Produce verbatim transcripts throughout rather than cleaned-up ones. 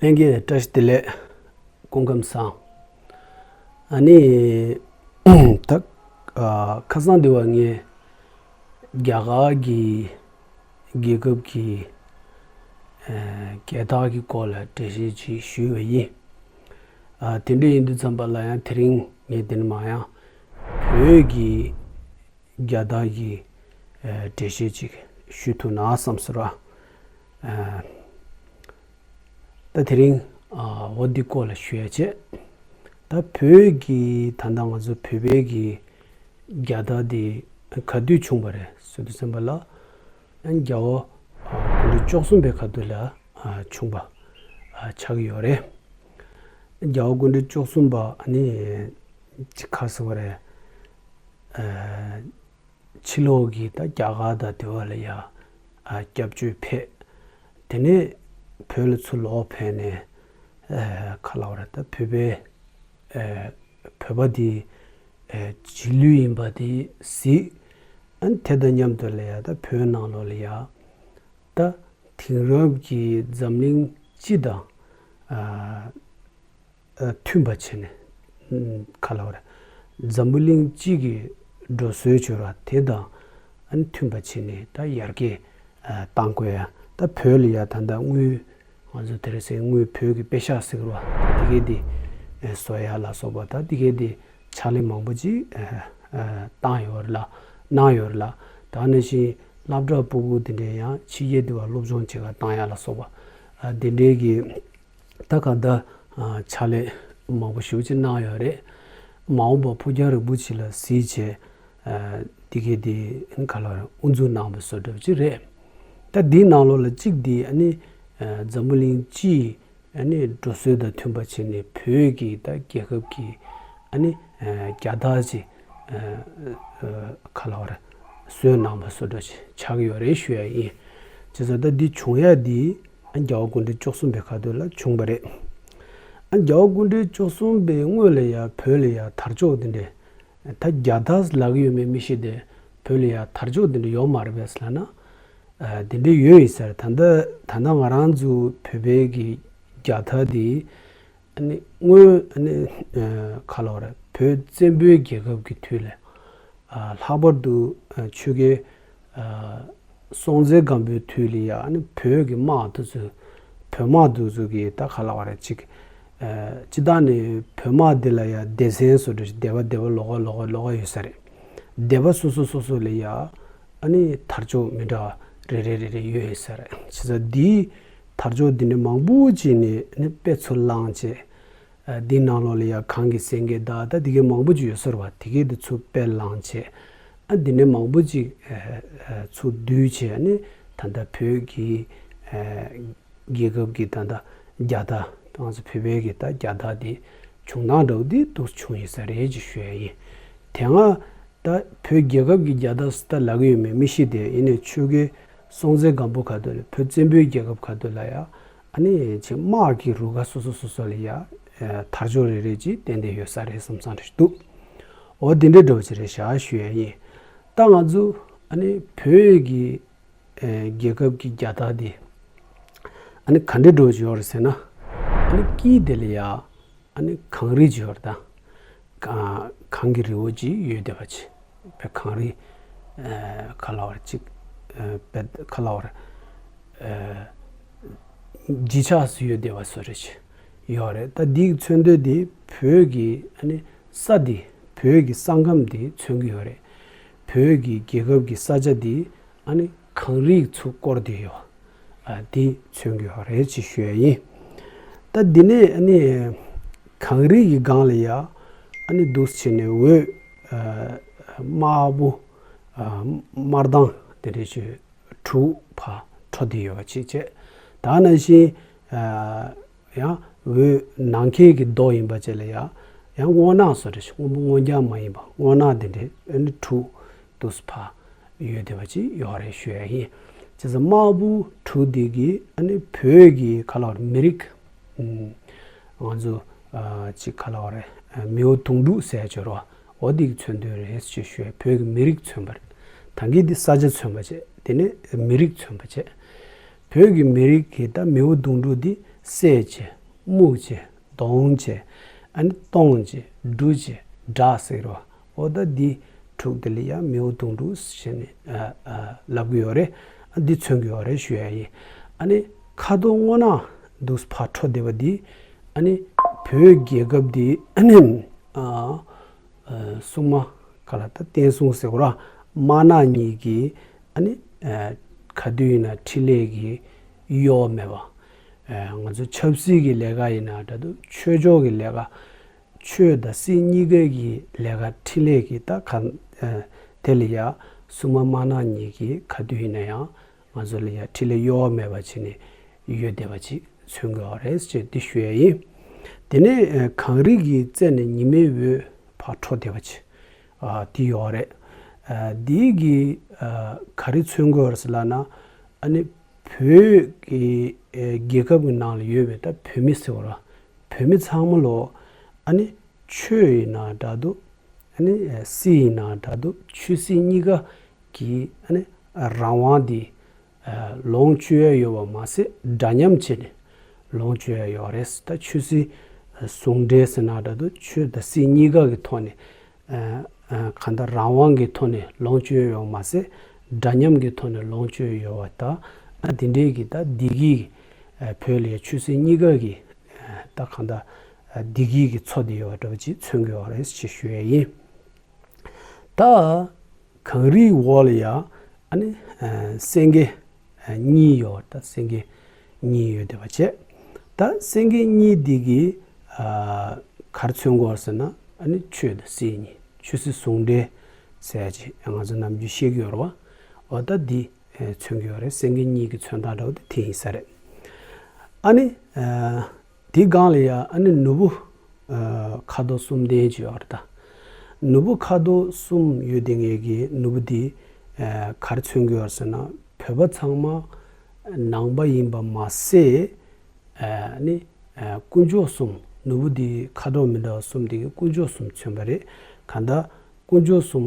ལྷན་རྒྱས་བཀྲ་ཤིས་བདེ་ལེགས། སྐུ་ཁམས་བཟང་། ཨ་ནི་ད་ཨ་ཁ་སང་དེ་བ་ངས་རྒྱ་གར་གྱི་རྒྱལ་ཁབ་ཀྱི་ཨ་རྒྱལ་དར་གྱི་སྐོར་ལ་འགྲེལ་བཤད་ཅིག་ཞུས་པ་ཡིན། ཨ་དེ་འདྲ་ཡིན་དུས་ཙམ་པ་ལ་ཡང་དེ་རིང་ངས་དེ་ནས་མ་ཡང་བོད་ཀྱི་རྒྱལ་དར་གྱི་ཨ་འགྲེལ་བཤད་ཅིག་ཞུ་ཐུབ་ན་བསམ་སོང་ར། ཨ་ད་དེ་རིང་ཨ་འོ་འདི་སྐོར་ལ་ཞུ་ཡ་བྱས། ད་བོད་ཀྱི་ད་ལྟ་ང་ཚོ་བོད་པའི་གི་རྒྱལ་དར་འདི་ག་དུས་བྱུང་བ་རེད་ཟེར་དུས་ཙམ་པ་ལ་ཨ་རྒྱལ་བ་ཨ་སྐུ་ཕྲེང་བཅུ་གསུམ་པའི་ཁ་ཐུག་ལ་ཨ་བྱུང་བ་ཨ་ཆགས་ཀྱི་ཡོད་རེད། རྒྱལ་བ་སྐུ་ཕྲེང་བཅུ་གསུམ་པ་ཨ་ནི་ཅི་ག་ཟེར་བ་རེད། ཨ་ཕྱི་ལོགས་ཀྱི་ད་རྒྱ་གར་དང་དེ་བ་ལ་ཡ་ཨ་སྐྱབས་བཅོལ་ཕེབས། དེ་ནས་བོད་ལ་ཚུར་ལོག་ཕེབས་ནས་ཨ་ག་ལབ་ར་ད་བོད་པའི་ཨ་བོད་པ་དེ་ཨ་རྗེས་ལུས་ཡིན་པ་དེ་གཟིགས། ཨ་ནི་དེ་དང་མཉམ་དུ་ལ་ཡ་ད་བོད་ནང་ལོགས་ལ་ཡ་ད་དེང་རབས་ཀྱི་འཛམ་གླིང་སྤྱི་དང་ཨ་ཨ་མཐུན་པ་བྱས་ནས་ཨ་ག་ལབ་རེད། འཛམ་བུ་གླིང་སྤྱི་གི་འགྲོ་སྲོལ་བྱོས་ར་དེ་དང་ཨ་ནི་མཐུན་པ་བྱས་ནས་ད་ཡར་རྒྱས་ཨ་བཏང་དགོས་ཡ། ད་བོད་ལ་ཡ་ད་ལྟ་དངུལ་ང་ཚོ་དེ་རེད་ཟེར་དངུལ་བོད་ཀྱི་པེ་ཤག་ཟེར་གི་རེད་བ། ད་དེ་གས་དེ་ཨ་བཟོ་ཡ་ལ་སོགས་པ་ད་དེ་གས་དེ་ཕྱག་ལས་མང་པོ་ཅིག་ཨ་ཨ་བཏང་ཡོད་རེད་ལ་གནང་ཡོད་རེད་ལ། ད་ནང་བཞིན་སློབ་གྲྭ་ཕྲུ་གུ་དེ་འདྲའི་ཡང་ཕྱི་རྒྱལ་དུ་བ་སློབ་སྦྱོང་བྱེད་ག་བཏང་ཡ་ལ་སོགས་པ་ཨ་དེ་འདྲའི་གི་ད་ག་ད་ཨ་ཕྱག་ལས་མང་པོ་ཞེ་པོ་ཅིག་གནང་ཡོད་རེད། མ་འོངས་པ་ཕུགས་རྒྱང་རིང་པོ་ཅིག་ལ་གཟིགས་བྱས་ཨ་འདི་གས་འདི་ག་ལ་དབུ་འཛུགས་གནང་བའི་བཟོ་འདྲ་ཅིག་རེད། ད་འདིའི་ནང་ལོགས་ལ་གཅིག་འདི་ཨ་ནི་ཨ་འཛམ་བུ་གླིང་སྤྱིའི་ཨ་ནི་འགྲོ་སྲོལ་དང་མཐུན་པ་བྱས་ནས་བོད་ཀྱི་ད་རྒྱལ་ཁབ་ཀྱི་ཨ་ནི་ཨ་རྒྱལ་དར་ཅིག་ཨ་ཨ་ག་ལབ་ར་བཟོས་གནང་བ་བཟོ་འདྲ་ཅིག་ཆགས་ཀྱི་ཡོད་རེད་ཞུ་ཡ་ཡིན། བྱས་ཙང་ད་འདི་བྱུང་ཡ་འདི་ཨ་རྒྱལ་བ་སྐུ་ཕྲེང་བཅུ་གསུམ་པའི་ཁ་ཐུག་ལ་བྱུང་བ་རེད། ཨ་རྒྱལ་བ་སྐུ་ཕྲེང་བཅུ་གསུམ་པའི་སྔོན་ལ་ཡ་བོད་ལ་ཡ་དར་ལྕོག་འདི་འདྲས་ད་རྒྱལ་དར་ལབ་ཀྱི་ཡོད་མེད་མི་ཤེས་ཏེ་བོད་ལ་ཡ་དར་ལྕོག་འདི་འདྲ་ཡོད་མ་རེད་པས་ལབ་ན། ཨ་འདི་འདྲས་ཡོད་ཡིན་ཟེར། ད་ལྟ་ད་ལྟ་ང་རང་ཚོ་བོད་པའི་གི་རྒྱལ་དར་འདི་ཨ་ནི་སྔོན་ཨ་ནི་ཨ་ག་ལབ་རེད། བོད་བཙན་པོའི་རྒྱལ་ཁབ་ཀྱི་དུས་ལ་ཨ་ལྷག་པར་དུ་ཨ་ཆོས་རྒྱལ་ཨ་སྲོང་བཙན་སྒམ་པོའི་དུས་ལ་ཡ་ཨ་ནི་བོད་ཀྱི་དམག་དེ་ཚོ་བོད་དམག་དེ་ཚོ་གི་ད་ག་ལབ་རེད། ཅིག་ཨ་སྤྱིར་བཏང་ནས་བོད་དམག་འདི་ལ་ཡ་སྡེ་ཚན་བཟོ་འདྲ་ཞིག་སྡེ་པ་སྡེ་པ་ལོགས་ཀ་ལོགས་ཀ་ལོགས་ཀ་ཡོད་ས་རེད། སྡེ་པ་སོ་སོ་སོ་སོ་ལ་ཡ་ཨ་ནི་དར་ལྕོག་མི་འདྲ་བ་རེ་རེ་རེ་རེ་ཡོད་ཡོད་ས་རེད། བྱས་ཙང་འདིའི་དར་ལྕོག་འདི་འདྲ་མང་པོ་ཅིག་ནས་ཨ་ནི་དཔེ་ཚུར་བླངས་བྱས། ཨ་འདི་ནང་ལོགས་ལ་ཡ་གངས་ཀྱི་སེང་གེ་དང་ད་འདི་གའི་མང་པོ་ཅིག་ཡོད་ས་རེད་བ། དེ་གའི་འདི་ཚུར་དཔེ་བླངས་བྱས། ཨ་འདི་ནས་མང་པོ་ཅིག་ཨ་ཨ་ཚུར་བསྡུས་བྱས་ཨ་ནི་ད་ལྟ་བོད་ཀྱི་ཨ་རྒྱལ་ཁབ་ཀྱི་ད་ལྟ་རྒྱལ་དར་ང་ཚོ་བོད་པའི་གི་ད་རྒྱལ་དར་འདི་བྱུང་སྟངས་འདྲ་བོ་འདི་འདུག་བྱུང་ཡིན་ས་རེད་ཅེས་ཞུ་ཡ་ཡིན། དེ་སྔ་ད་བོད་རྒྱལ་ཁབ་ཀྱི་རྒྱལ་དར་ད་ལབ་ཀྱི་ཡོད་མེད་མི་ཤེས་ཏེ། ཡིན་ནའི་ཆོས་རྒྱལ་སྲོང་བཙན་སྒམ་པོ་ཁ་ཐུག་ལ་བོད་བཙན་པོའི་རྒྱལ་ཁབ་ཁ་ཐུག་ལ་ཡ་ཨ་ནི་ཅིག་དམག་གི་རུ་ཁག་སོ་སོ་སོ་སོ་ལ་ཡ་ཨ་དར་ལྕོག་རེ་རེ་ཅིག་བསྟན་བསྡད་ཡོད་ས་རེད་བསམ་བསམ་རེ་འདུག་འོ་དེ་འདྲའི་འདྲ་བོ་ཅིག་རེད་ཤག་ཞུ་ཡ་ཡིན། ད་ང་ཚོ་ཨ་ནི་བོད་ཀྱི་ཨ་རྒྱལ་ཁབ་ཀྱི་རྒྱལ་དར་འདི་ཨ་ནི་ག་འདྲའི་འདྲ་བོ་ཅིག་ཡོད་རེད་ཟེར་ན། ཨ་ནི་དཀྱིལ་དེ་ལ་ཡ་ཨ་ནི་གངས་རི་ཅིག་ཡོད་རེད་ད། ག་གངས་ཀྱི་རི་བོ་ཅིག་ཡོད་བསྡད་པ་ཅིག་དཔེ་གངས་རི་ཨ་ག་ལབ་རེད། ཅིག་ཨ་དཔེ་ག་ལབ་རེད། ཨ་བརྗིད་ཆགས་སུ་ཡོད་བསྡད་པ་བཟོ་འདྲ་ཅིག་ཡོད་རེད། ད་འདིའི་མཚོན་དོན་འདི་བོད་ཀྱི་ཨ་ནི་ས་འདི་བོད་ཀྱི་ས་ཁམས་འདི་མཚོན་གྱི་ཡོད་རེད། བོད་ཀྱི་རྒྱལ་ཁབ་ཀྱི་ས་ཆ་འདི་ཨ་ནི་གངས་རིས་ཚུར་བསྐོར་བསྡད་ཡོད། ཨ་འདི་མཚོན་གྱི་ཡོད་རེད་ཅེས་ཞུ་ཡ་ཡིན། ད་འདི་ནས་ཨ་ནི་གངས་རི་གི་སྒང་ལ་ཡ་ཨ་ནི་འདུག་སེ་བྱས་ནས་འོད་ཨ་དམར་པོ་ཨ་དམར་མདངས་དེ་འདྲ་ཅིག་དྲུག་ཕར་འཕྲོ་བསྡད་ཡོད་པ་ཅིག་བྱས། ད་ནང་བཞིན་ཨ་ཡང་འོད་ནམ་མཁའི་གི་མདོག་ཡིན་པ་བཅས་ལ་ཡང་ཡང་སྔོ་ནག་བཟོ་འདྲ་ཞིག་སྔོན་པོ་སྔོ་རྒྱག་མ་ཡིན་པ་སྔོ་ནག་དེ་འདྲའི་ཨ་ནི་དྲུག་འདུག་སེ་ཕར་ཡོད་བསྡད་པ་ཅིག་ཡོད་རེད་ཞུ་ཡ་ཡིན། བྱས་ཙང་དམར་པོ་དྲུག་འདི་གིས་ཨ་ནི་བོད་ཀྱི་ག་ལབ་རེད། མི་རིགས་ཨ་ང་ཚོ་ཨ་ཅིག་ག་ལབ་རེད། ཨ་མིའུ་གདུང་དྲུག་ཟེར་ཡ་ཅིག་ཡོད་རེད་བ། འོ་འདི་གི་མཚོན་དོན་རེད་ཅེས་ཞུ་ཡ། བོད་ཀྱི་མི་རིགས་མཚོན་པ་རེད། ད་གིན་འདི་ས་ཆ་མཚོན་པ་བྱས། དེ་ནས་མི་རིགས་མཚོན་པ་བྱས། བོད་ཀྱི་མི་རིགས་ཀྱི་ད་མིའུ་གདུང་དྲུག་འདི་ བསད་བྱས། རྨུགས་བྱས། གདོང་བྱས། ཨ་ནི་སྟོང་བྱས། འབྲུ་བྱས། དགྲ་ཟེར་བ། འོ་ད་འདི་དྲུག་དེ་ལ་ཡང་མིའུ་གདུང་དྲུག་ཟེར་ནས་ཨ་ཨ་ལབ་གི་ཡོད་རེད། ཨ་འདི་མཚོན་གི་ཡོད་རེད་ཞུ་ཡ་ཡིན། ཨ་ནི་ཁ་དོག་སྔོ་ནག་འདུག་ཕར་འཕྲོ་བསྡད་པ་འདི་ཨ་ནི་བོད་རྒྱལ་ཁབ་འདི་ཨ་ནི་ཨ་ཨ་སྲུང་མ་ག་ལ་ད་བསྟན་སྲུང་ཟེར་བ་ར་དམར་ནག་གཉིས་ཀྱི་ཨ་ནི་ཨ་ག་དུས་ཡིན་ན་འཕྲིན་ལས་ཀྱི་གཡོ་བ་མེད་པ། ཨ་ང་ཚོ་ཆབ་སྲིད་ཀྱི་ལས་ཀ་ཡིན་ན་འདྲ་འདུག་ཆོས་ཕྱོགས་ཀྱི་ལས་ཀ། ཆོས་དང་སྲིད་གཉིས་ཀའི་གི་ལས་ཀ་འཕྲིན་ལས་ཀྱི་ད་ག་ཨ་དེ་ལ་ཡ་སྲུང་མ་དམར་ནག་གཉིས་ཀྱིས་ག་དུས་ཡིན་ན་ཡང་ང་ཚོ་ལ་ཡ་འཕྲིན་ལས་གཡོ་བ་མེད་པ་བྱས་ནས་ཡོད་བསྡད་པ་ཅིག་མཚོན་གྱི་ཡོད་རེད་ཅེས་འདི་ཞུ་ཡ་ཡིན། དེ་ནས་ཨ་གངས་རི་གི་རྩེ་ནས་ཉི་མའི་འོད་ཕར་འཕྲོ་བསྡད་པ་ཅིག་ཨ་འདི་ཡོད་རེད། ཨ་འདི་གི་ཨ་ག་རེ་མཚོན་གྱི་ཡོད་རེད་ཟེར་ལབ་ན་ཨ་ནི་བོད་ཀྱི་ཨ་རྒྱལ་ཁབ་ཀྱི་ནང་ལ་ཡོད་པའི་ད་བོད་མི་ཟེར་བ་ར་བོད་མི་ཚང་མ་ལོ་ཨ་ནི་ཆོས་ཡིན་ན་འདྲ་འདུག་ཨ་ནི་ཨ་སྲིད་ཡིན་ན་འདྲ་འདུག་ཆོས་སྲིད་གཉིས་ཀ་གི་ཨ་ནི་ཨ་རང་དབང་འདི་ཨ་ལོངས་སྤྱོད་ཡ་ཡོད་པ་མ་ཟད་འདྲ་མཉམ་བྱས་ནས་ལོངས་སྤྱོད་ཡ་ཡོད་རེད། ད་ཆོས་སྲིད་ཨ་ཟུང་འབྲེལ་ཟེར་ན་འདྲ་འདུག་ཆོས་དང་སྲིད་གཉིས་ཀ་གི་ཐོག་ནས་ཨ་ཨ་གང་ལྟར་རང་དབང་གི་ཐོག་ནས་ལོངས་སྤྱོད་ཡོད་པ་མ་ཟད་འདྲ་མཉམ་གྱི་ཐོག་ནས་ལོངས་སྤྱོད་ཡོད་པ་དང་ཨ་དེ་འདྲའི་གི་ད་བདེ་སྐྱིད་ཨ་བོད་ལ་ཆོས་སྲིད་གཉིས་ཀ་གི་ཨ་ད་གང་ལྟར་ཨ་བདེ་སྐྱིད་ཀྱི་མཚོ་དེ་ཡོད་པ་འདྲ་བོ་ཅིག་མཚོན་གྱི་ཡོད་རེད་ཅེས་ཞུ་ཡས་ཡིན། ད་གངས་རིའི་འོག་ལ་ཡ་ཨ་ནི་ཨ་སེང་གེ་ཨ་གཉིས་ཡོད། ད་སེང་གེ་གཉིས་ཡོད་བསྡད་པ་བྱས། ད་སེང་གེ་གཉིས་འདི་གིས་ཨ་ག་རེ་མཚོན་གྱི་ཡོད་ཟེར་ན་ཨ་ནི་ཆོས་དང་སྲིད་གཉིས་ཆོས་སྲིད་ཟུང་འབྲེལ་ཟེར་ཡ་ཅིག་ང་ཚོ་ནམ་རྒྱུན་བཤད་ཀྱི་ཡོད་རེད་བ། འོ་ད་འདི་ཨ་མཚོན་གྱི་ཡོད་རེད། སེང་གེ་གཉིས་ཀྱི་མཚོན་རྟགས་འདྲ་བོ་དེ་དེ་ཡིན་ས་རེད། ཨ་ནི་ཨ་དེའི་སྒང་ལ་ཡ་ཨ་ནི་ནོར་བུ་ཨ་ཁ་དོག་གསུམ་ལྡན་ཅིག་ཡོད་རེད་ད། ནོར་བུ་ཁ་དོག་གསུམ་ཡོད་དེ་ངེད་ཀྱི་ནོར་བུ་འདི་ཨ་ག་རེ་མཚོན་གྱི་ཡོད་ཟེར་ན་བོད་པ་ཚང་མ་ནང་པ་ཡིན་པ་མ་ཟད་ཨ་ནི་ཨ་དཀོན་མཆོག་གསུམ་ནོར་བུ་འདི་ཁ་དོག་མི་འདྲ་བ་གསུམ་འདི་གི་དཀོན་མཆོག་གསུམ་མཚོན་པ་རེད། གང་ལྟར་དཀོན་མཆོག་གསུམ་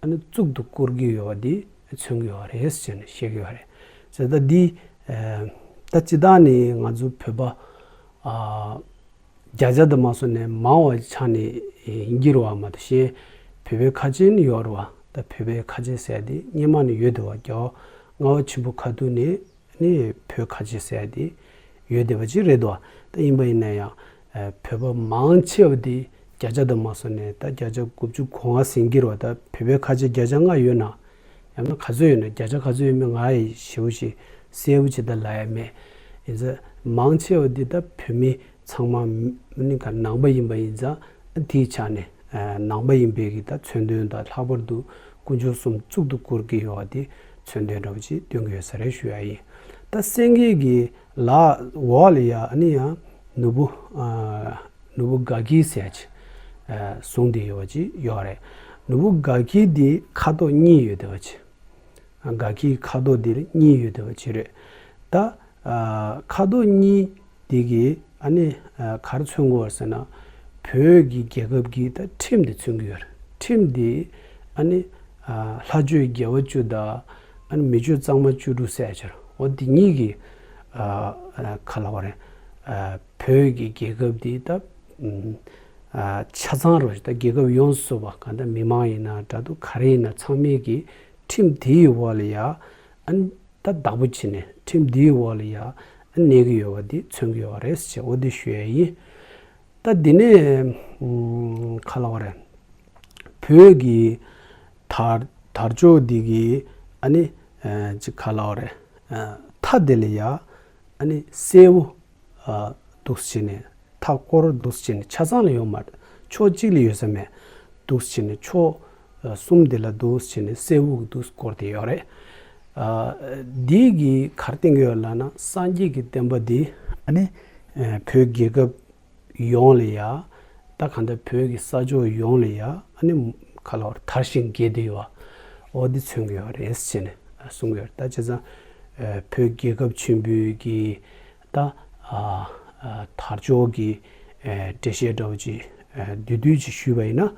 ཨ་ནི་གཙུག་ཏུ་བཀུར་གྱི་ཡོད་པ་འདི་མཚོན་གྱི་ཡོད་རེད་ཟེར་ནས་བཤད་ཀྱི་ཡོད་རེད། ཟེར་ད་འདི་ཨ་ད་སྤྱིར་བཏང་ནི་ང་ཚོ་བོད་པ་ཨ་བརྒྱ་ཆ་དུ་མ་སོང་ནས་མང་བ་ཆགས་ནས་ཡིན་གྱི་རེད་བ། མ་གཏོགས་གཞན་བོད་པའི་ཁ་ཆེ་ནི་ཡོད་རེད་བ། ད་བོད་པའི་ཁ་ཆེ་ཟེར་དེ་སྔོན་མ་ནས་ཡོད་དེ་བ། རྒྱལ་བ་ལྔ་པ་ཆེན་པོ་ཁ་ཐུག་ནས་ནི་བོད་ཁ་ཆེ་ཟེར་དེ་ཡོད་དེ་བ་ཅིག་རེད་དོ། ད་ཡིན་པ་ཡིན་ན་ཡང་བོད་པ་མང་ཆེ་བ་དེ་བརྒྱ་ཆ་དུ་མ་སོང་ནས་ད་བརྒྱ་ཆ་དགུ་བཅུ་གོ་ལྔ་ཟིན་གྱི་རེད་བ། ད་བོད་པའི་ཁ་ཆེ་བརྒྱ་ཆ་ལྔ་ཡོད་ན། ཡང་ན་ག་ཚོད་ཡོད་ན་བརྒྱ་ཆ་ག་ཚོད་ཡོད་མེད་ང་ཡི་ཞེ་པོ་ཞིག་གསལ་པོ་ཅིག་ད་ལབ་ཡ་མེད། ཡིན་ཙང་མང་ཆེ་བ་འདི་ད་བོད་མི་ཚང་མ་ནི་ག་ནང་པ་ཡིན་པ་ཡིན་ཙང་དེའི་ཆ་ནས་ནང་པ་ཡིན་པའི་གི་ད་མཚོན་དོན་དང་ལྷག་པར་དུ་དཀོན་མཆོག་གསུམ་གཙུག་ཏུ་བཀུར་གྱི་ཡོད་པ་དེ་མཚོན་དོན་འདྲ་པོ་ཅིག་སྟོན་གྱི་ཡོད་ས་རེད་ཞུ་ཡ་ཡིན། ད་སེང་གེ་གི་ལག་འོག་ལ་ཡ་ཨ་ནི་ཡང་ནོར་བུ་ནོར་བུ་དགའ་སྐྱིད་ཟེར་ཡ་ཅིག་བཟུང་བསྡད་ཡོད་པ་ཅིག་ཡོད་རེད། ནོར་བུ་དགའ་སྐྱིད་འདི་ཁ་དོག་གཉིས་ཡོད་བསྡད་པ་ཅིག་དགའ་སྐྱིད་ཁ་དོག་འདིར་གཉིས་ཡོད་བསྡད་པ་ཅིག་རེད། ད་ཁ་དོག་གཉིས་འདི་གིས་ཨ་ནི་ག་རེ་མཚོན་གྱི་ཡོད་ཟེར་ན་བོད་ཀྱི་རྒྱལ་ཁབ་ཀྱི་ད་ཁྲིམས་འདི་མཚོན་གྱི་ཡོད་རེད། ཁྲིམས་འདི་ཨ་ནི་ལྷ་ཆོས་དགེ་བ་བཅུ་དང་ཨ་ནི་མི་ཆོས་གཙང་མ་བཅུ་དྲུག་ཟེར་ཡ་ཅིག་རེད། འོ་འདི་གཉིས་ཀྱིས་ག་ལབ་དགོས་རེད། བོད་ཀྱི་རྒྱལ་ཁབ་འདི་ད་ཨ་ཆ་ཚང་རུ་ད་རྒྱལ་ཁབ་ཡོངས་སུ་རྫོགས་པ་གང་ལྟར་མི་མང་ཡིན་ན་འདྲ་འདུག་ག་རེ་ཡིན་ན་ཚང་མས་ཀྱི་ཁྲིམས་དེའི་འོག་ལ་ཡ་ཨ་ནི་ད་བདག་པོ་བྱས་ནས་ཁྲིམས་དེའི་འོག་ལ་ཡ་ཨ་ནི་གནས་ཀྱི་ཡོད་པ་འདི་མཚོན་གྱི་ཡོད་རེད་ཅེས་འོ་འདི་ཞུ་ཡ་ཡིན། ད་འདི་ནས་ཨ་ག་ལབ་དགོས་རེད། བོད་ཀྱི་དར་དར་ལྕོག་འདི་གི་ཨ་ནི་ཨ་ཅིག་ག་ལབ་དགོས་རེད། ཨ་མཐའ་དེ་ལ་ཡ་ཨ་ནི་སེར་པོ་ཨ་འདུག་སེ་བྱས་ནས་མཐའ་སྐོར་འདུག་སེ་བྱས་ནས་ཆ་ཚང་ལ་ཡོད་མ་རེད། ཕྱོགས་གཅིག་ལ་ཡོད་ས་མེད། འདུག་སེ་བྱས་ནས་ཕྱོགས་ཨ་གསུམ་དེ་ལ་འདུག་སེ་བྱས་ནས་སེར་པོ་གིས་འདུག་སེ་བསྐོར་ཏེ་ཡོད་རེད། ཨ་འདི་གིས་ག་རེ་བསྟན་གྱི་ཡོད་ལབ་ན་སངས་རྒྱས་ཀྱི་བསྟན་པ་འདི་ཨ་ནི་ཨ་བོད་རྒྱལ་ཁབ་ཡོངས་ལ་ཡ། ད་གང་ལྟར་བོད་ཀྱི་ས་ཕྱོགས་ཡོངས་ལ་ཡ་ཨ་ནི་ག་ལབ་དགོས་རེད། དར་ཞིང་རྒྱས་བསྡད་ཡོད་པ་འོ་འདི་མཚོན་གྱི་ཡོད་རེད་ཟེར་ནས་གསུང་གི་ཡོད་རེད། ད་བྱས་ཙང་ཨ་བོད་རྒྱལ་ཁབ་ཆེན་པོའི་གི་ད་ཨ་ཨ་དར་ལྕོག་གི་ཨ་འགྲེལ་བཤད་འདྲ་བོ་ཅིག་ཨ་བསྡུས་བསྡུས་ཅིག་ཞུས་པ་ཡིན་ན་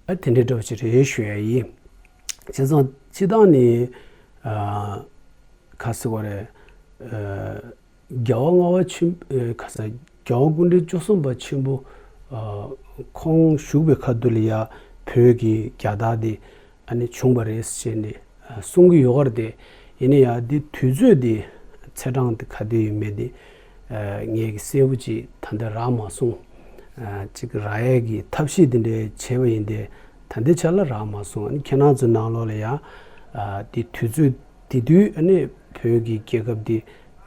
ཨ་དེ་འདྲའི་འདྲ་བོ་ཅིག་རེད་ཞུ་ཡ་ཡིན། བྱས་ཙང་སྤྱིར་བཏང་ནི་ཨ་ག་ཟེར་དགོས་རེད། ཨ་ རྒྱལ་བ་ལྔ་པ་ཆེན་ཨེ་ཁ་ས་རྒྱལ་བ་སྐུ་ཕྲེང་བཅུ་གསུམ་པ་ཆེན་པོ་ཨ་ཁོང་བཞུགས་པའི་ཁ་ཐུག་ལ་ཡ་བོད་ཀྱི་རྒྱལ་དར་དེ་ཨ་ནི་བྱུང་བ་རེད་ཟེར་ནས་ཨ་གསུང་གི་ཡོད་ག་རེད་དེ། ཡིན་ན་ཡང་འདི་དུས་ཚོད་འདི་ཚེས་གྲངས་འདི་ག་དུས་ཡིན་མིན་འདི་ཨ་ངས་ཀྱི་གསལ་པོ་ཅིག་ད་ལྟ་རག་མ་སོང་། ཨ་ཅིག་རག་ཡས་ཀྱི་ཐབས་ཤེས་འདི་འདྲ་བྱས་པ་ཡིན་ཏེ། ད་ལྟའི་ཆ་ལ་རག་མ་སོང་། ཨ་ནི་ཁྱེད་རང་ཚོའི་ནང་ལོགས་ལ་ཡང་ཨ་འདི་དུས་ཚོད་དེ་དུས་ཨ་ནི་བོད་ཀྱི་རྒྱལ་ཁབ་འདི་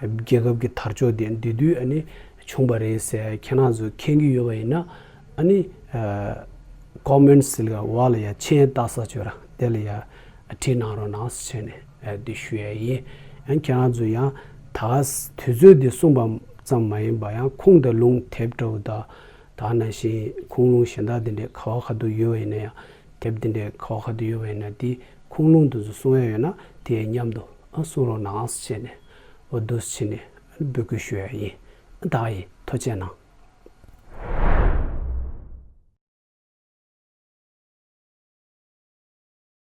རྒྱལ་ཁབ་ཀྱི་དར་ལྕོག་འདི་དེ་དུས་ཨ་ནི་བྱུང་བ་རེད་ཟེར་ཁྱེད་རང་ཚོས་མཁྱེན་གྱི་ཡོད་པ་ཡིན་ན། ཨ་ནི་ཨ་ཀོ་མེན་ཊི་ཟེར་ག་འོག་ལ་ཡ་མཆན་བཏགས་ས་བྱོས་ར། དེ་ལ་ཡ་བྲིས་གནང་རོགས་གནང་ཟེར་ནས་ཨ་འདི་ཞུ་ཡ་ཡིན། ཡང་ཁྱེད་རང་ཚོས་ཡང་ད་ག་དུས་ཚོད་འདི་གསུངས་པ་ཙམ་མ་ཡིན་པ་ཡང་ཁུངས་དང་ལུང་དེབ་འདྲ་བོ་དང་། ད་ག་ནང་བཞིན་ཁུངས་ལུང་གཞན་དག་འདི་འདྲའི་ག་བ་ག་ཏུ་ཡོད་པ་ཡིན་ན་ཡང་། དེབ་འདི་འདྲའི་ག་བ་ག་ཏུ་ཡོད་པ་ཡིན་ན་འདི་ཁུངས་ལུང་དེ་ཚོ་གསུང་ཡ་ཡོད་ན་དེ་མཉམ་དུ་ཨ་གསུང་རོགས་གནང་ཟེར་ནས་འོ་འདུག་སེ་བྱས་ནས་འབོད་སྐུལ་ཞུ་ཡ་ཡིན། ཨ་ད་ག་ཡིན། ཐུགས་རྗེ་གནང་།